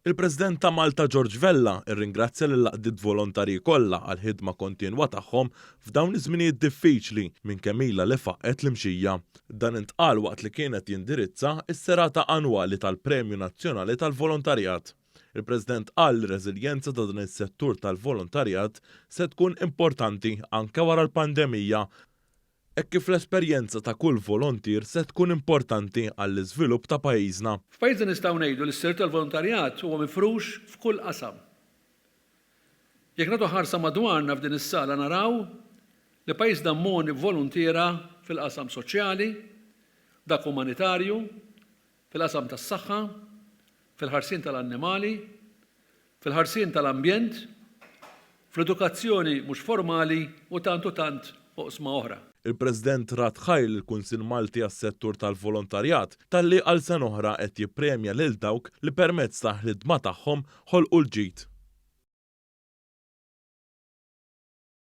Il-President ta' Malta George Vella rringrazzja lill-għaqdiet volontarji kollha għall-ħidma kontinwa tagħhom f'dawn iż-żminijiet diffiċli minn kemm ilha li faqqgħet l-imxija. Dan intqal waqt li kien qed jindirizza s-serata annwali tal-Premju Nazzjonali tal-Volontarjat. Il-President qal li r-reżiljenza ta' dan is-settur tal-volontarjat se tkun importanti anke wara l-pandemija hekk kif l-esperjenza ta' kull volontier se tkun importanti għall-iżvilupp ta' pajjiżna. F'pajjiżna nistgħu ngħidu li s-settur tal-volontarjat huwa mifrux f'kull qasam. Jekk nagħtu ħarsa madwarna f'din is-sala naraw li pajjiżna mogħni b'voluntiera fil-qasam soċjali, dak umanitarju, fil-qasam tas-saħħa, fil-ħarsien tal-annimali, fil-ħarsien tal-ambjent, fl-edukazzjoni mhux formali u tant u tant oqsma oħra. Il-President radd ħajr lill-Kunsill Malti għas-Settur tal-Volontarjat talli għal sena oħra qed jippremja lil dawk li permezz tal-ħidma tagħhom ħolqu l-ġid.